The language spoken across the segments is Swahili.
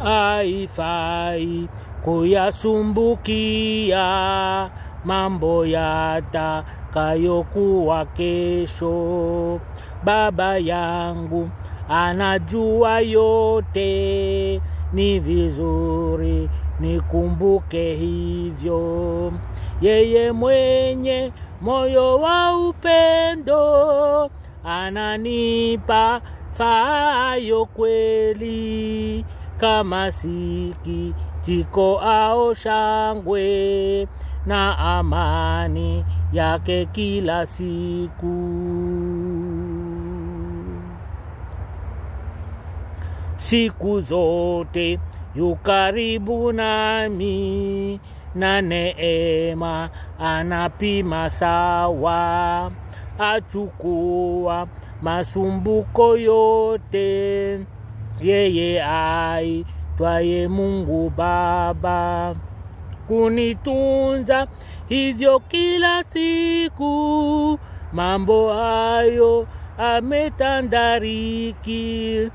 Haifai kuyasumbukia mambo yatakayokuwa kesho. Baba yangu anajua yote, ni vizuri nikumbuke hivyo. Yeye mwenye moyo wa upendo ananipa faayo kweli, kama sikitiko au shangwe na amani yake kila siku. Siku zote yu karibu nami, na neema anapima sawa, achukua masumbuko yote, yeye aitwaye Mungu Baba, kunitunza hivyo kila siku. Mambo hayo ametandariki,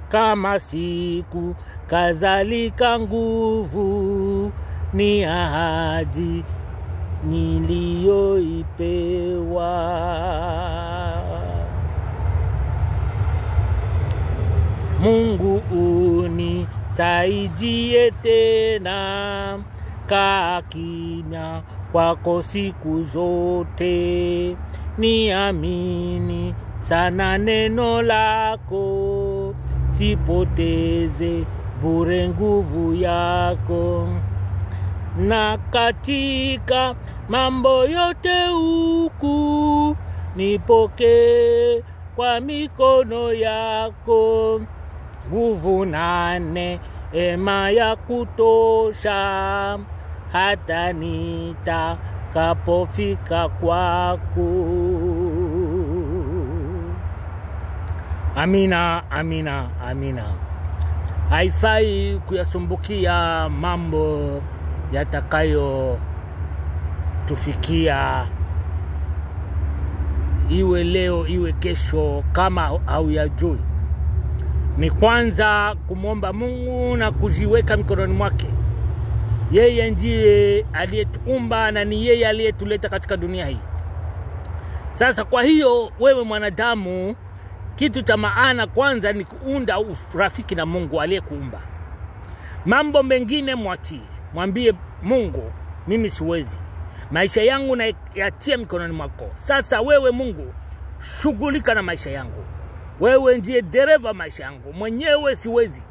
kama siku kadhalika nguvu, ni ahadi niliyoipewa. Mungu unisaidie tena, kaa kimya kwako siku zote, niamini sana neno lako, sipoteze bure nguvu yako. Na katika mambo yote huku nipokee kwa mikono yako, nguvu na neema ya kutosha, hata nitakapofika kwako. Amina, amina, amina. Haifai kuyasumbukia mambo yatakayo tufikia, iwe leo iwe kesho, kama hauyajui. Ni kwanza kumwomba Mungu na kujiweka mikononi mwake. Yeye ndiye aliyetuumba na ni yeye aliyetuleta katika dunia hii. Sasa kwa hiyo wewe mwanadamu, kitu cha maana kwanza ni kuunda urafiki na Mungu aliyekuumba. Mambo mengine mwatie, mwambie Mungu, mimi siwezi, maisha yangu nayatia mikononi mwako. Sasa wewe Mungu, shughulika na maisha yangu. Wewe ndiye dereva maisha yangu, mwenyewe siwezi.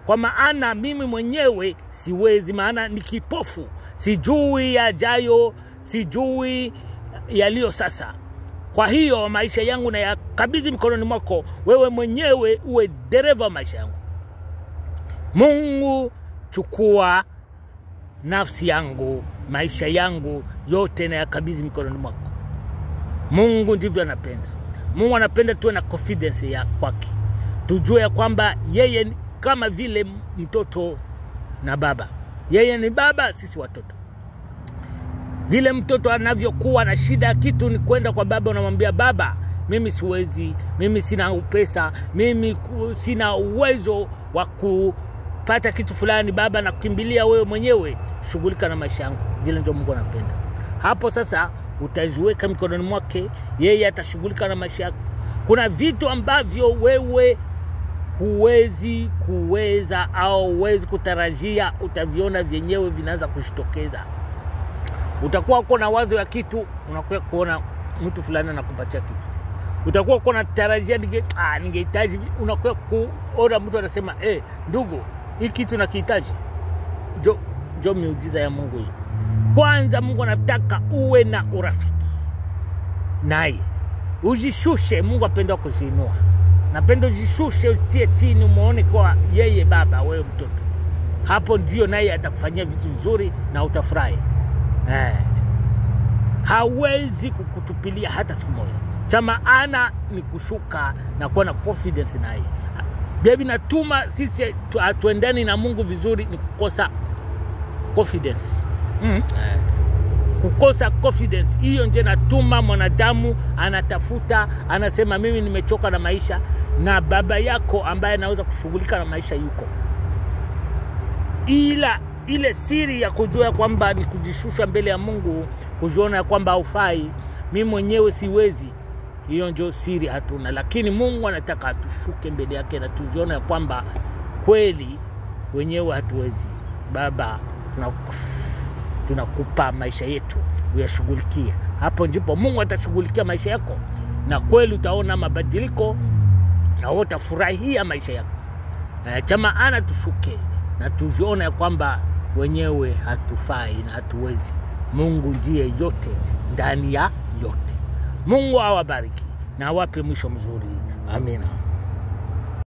Kwa maana mimi mwenyewe siwezi, maana ni kipofu, sijui yajayo, sijui yaliyo sasa. Kwa hiyo maisha yangu nayakabidhi mikononi mwako, wewe mwenyewe uwe dereva maisha yangu. Mungu, chukua nafsi yangu, maisha yangu yote nayakabidhi mikononi mwako. Mungu ndivyo anapenda. Mungu anapenda tuwe na confidence ya kwake, tujue ya kwamba yeye kama vile mtoto na baba. Yeye ni baba, sisi watoto. Vile mtoto anavyokuwa na shida kitu ni kwenda kwa baba, unamwambia baba, mimi siwezi, mimi sina pesa, mimi sina uwezo wa kupata kitu fulani, baba nakukimbilia wewe mwenyewe, shughulika na maisha yangu. Vile ndio Mungu anapenda. Hapo sasa utajiweka mikononi mwake, yeye atashughulika na maisha yako. Kuna vitu ambavyo wewe huwezi kuweza au huwezi kutarajia, utaviona vyenyewe vinaanza kujitokeza. Utakuwa uko na wazo ya kitu, unakuwa kuona mtu fulani anakupatia kitu. Utakuwa uko na tarajia ningehitaji, unakuwa kuona mtu anasema ndugu, hii kitu nakihitaji. Jo miujiza ya Mungu hii. Kwanza Mungu anataka uwe na urafiki naye. Ujishushe, Mungu apenda kujiinua. Napenda ujishushe, utie chini, umuone kwa yeye baba, wewe mtoto. Hapo ndio naye atakufanyia vitu vizuri na utafurahi. Hawezi kukutupilia hata siku moja. Cha maana ni kushuka na kuwa na confidence naye. Baby, natuma sisi atuendane na Mungu vizuri ni kukosa confidence. Kukosa confidence hiyo ndio natuma mwanadamu anatafuta, anasema mimi nimechoka na maisha, na baba yako ambaye anaweza kushughulika na maisha yuko. Ila ile siri ya kujua kwamba ni kujishusha mbele ya Mungu, kujiona ya kwamba haufai, mimi mwenyewe siwezi, hiyo ndio siri hatuna. Lakini Mungu anataka tushuke mbele yake na tujione ya kwamba kweli wenyewe hatuwezi. Baba, tunakupa maisha yetu uyashughulikie. Hapo ndipo Mungu atashughulikia maisha yako, na kweli utaona mabadiliko na utafurahia maisha yako. Cha maana tushuke na tujione kwamba wenyewe hatufai na hatuwezi. Mungu ndiye yote ndani ya yote. Mungu awabariki na awape mwisho mzuri. Amina.